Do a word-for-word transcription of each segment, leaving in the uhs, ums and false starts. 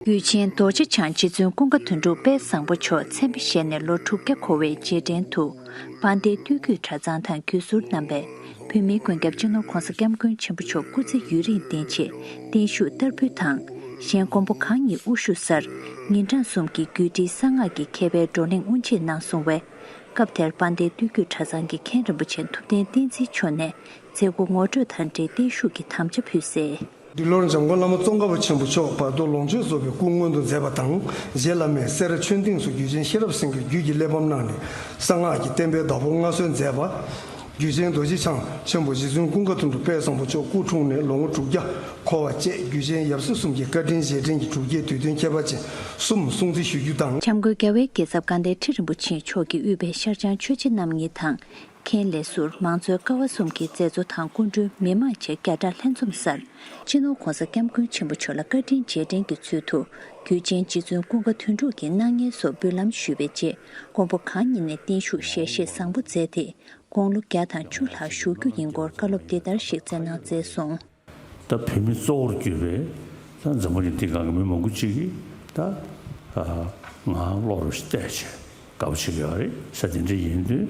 རྒྱུད་ཆེན་རྡོ་རྗེ་འཆང་རྗེ་བཙུན་ཀུན་དགའ་དོན་གྲུབ་དཔལ་བཟང་པོ་མཆོག་མཚན་དཔེ་བཞེས་ནས་ལོ་དྲུག་བརྒྱ་འཁོར་བའི་རྗེས་དྲན་དུ། དཔལ་ལྡན་སྟོད་རྒྱུད་གྲྭ་ཚང་དང་རྒྱུད་ཟུར་རྣམ་པས་བོད་མིའི་མགོན་སྐྱབས་སྤྱི་ནོར་༸གོང་ས་༸སྐྱབས་མགོན་ཆེན་པོ་མཆོག་སྐུ་ཚེ་ཡུན་རིང་བརྟན་ཆེད་བརྟན་བཞུགས་བསྟར་འབུལ་དང་། གཞན་མགོན་པོ་གང་ཉིད་དབུ་བཞུགས་སར་ཉིན་གྲངས་གསུམ་གྱི་རྒྱུད་སྒྲིག་གསང་སྔགས་ཀྱི་མཁས་པའི་བགྲོ་གླེང་དབུ་འབྱེད་གནང་སོང་བས། སྐབས་དེར་དཔལ་ལྡན་སྟོད་རྒྱུད་གྲྭ་ཚང་གི་མཁན་རིན་པོ་ཆེ་ཐུབ་བསྟན་བསྟན་འཛིན་མཆོག་ནས་མཛད་སྒོ་ངོ་སྤྲོད་དང་འབྲེལ་བརྟན་བཞུགས་ཀྱི་དམ་བཅའ་ཕུལ་གསལ། འདི་ལོར་འཇམ་མགོན་བླ་མ་ཙོང་ཁ་པ་ཆེན་པོ་མཆོག་བར་དོ་ལོངས་སྤྱོད་རྫོགས་པའི་སྐུ་མངོན་དུ་མཛད་པ་དང་། རྗེ་བླ་མས་སེ་ར་ཆོས་སྡིངས་སུ་རྒྱུད་ཆེན་ཤེས་རབ་སེང་གེ་རྒྱུད་ཀྱི་གླེགས་བམ་གནང་ནས་གསང་སྔགས་ཀྱི་བསྟན་པའི་བདག་པོ་མངའ་གསོལ་མཛད་པ། རྒྱུད་ཆེན་རྡོ་རྗེ་འཆང་ཆེན་པོ་རྗེ་བཙུན་ཀུན་དགའ་དོན་གྲུབ་དཔལ་བཟང་པོ་མཆོག་སྐུ་འཁྲུངས་ནས་ལོ་ངོ་དྲུག་བརྒྱ་འཁོར་བ་བཅས་རྒྱུད་ཆེན་ཡབ་སྲས་གསུམ་གྱི་བཀའ་དྲིན་རྗེས་དྲན་གྱི་དྲུག་བརྒྱའི་དུས་སྟོན་ཁྱད་པར་ཅན་གསུམ་སྲུང་བརྩི་ཞུ་རྒྱུ་དང་། འཇམ་མགོན་རྒྱལ་བའི་རྒྱལ་ཚབ་དགའ་ལྡན་ཁྲི་རིན་པོ་ཆེ་མཆོག་གིས་དབུས་པའི་ཤར་བྱང་ཆོས་རྗེ་རྣམ་གཉིས་དང་། མཁན་ལས་ཟུར་མང་གཙོའི་ཀ་བ་གསུམ་གྱི་མཛད་གཙོ་དང་སྐུ་མགྲོན་མི་མང་བཅས་བརྒྱ་ཕྲག་ལྷན་འཛོམས་སར། སྤྱི་ནོར་༸གོང་ས་༸སྐྱབས་མགོན་ཆེན་པོ་མཆོག་ལ་བཀའ་དྲིན་རྗེས་དྲན་གྱི་ཚུལ་དུ། རྒྱུད་ཆེན་རྗེ་བཙུན་ཀུན་དགའ་དོན་གྲུབ་ཀྱི་སྣང་བརྙན་སོགས་འབུལ་ལམ་ཞུས་པའི་རྗེས། མགོན་པོ་གང་ཉིད་ནས་བརྟན་བཞུགས་ཞལ་བཞེས་བཟང་པོ་མཛད་དེ། དགུང་ལོ་བརྒྱ་དང་བཅུ་ལྷག་བཞུགས་རྒྱུ་ཡིན་སྐོར་བཀའ་སློབ་འདི་ལྟར་ཞིག་སྩལ་གནང་མཛད་སོང་། ད་བོད་མི་གཙོ་བོར་གྱུར་པའི་ད་འཛམ་བུ་གླིང་འདི་སྒང་གི་མི་མང་པོ་ཅིག་གིས་ད་ང་བློ་རུ་བལྟས་བྱས་དགའ་པོ་བྱེད་ཀྱི་ཡོད་རེད་ཟེར། དེ་འདྲ་ཡིན་དུས་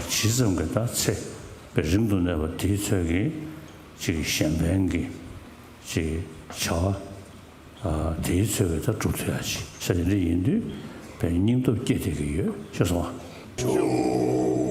ཇི་ཙམ་གྱི་ད་ཚེ་བའི་རིང་དུ་གནས་པ་དེའི་ཚོད་ཀྱི་ཅིག་གཞན་ཕན་གྱི་ཅིག་བྱ་བ། དེའི་ཚོད་ཀྱི་ད་སྒྲུབ་ཐུབ་ཡ་ཅིག་ཟེར། དེ་འདྲ་ཡིན་དུས་བས་སྙིང་སྟོབས་སྐྱེད་བསྡད་ཀྱི་ཡོད་ཅེས་གསུངས་པ།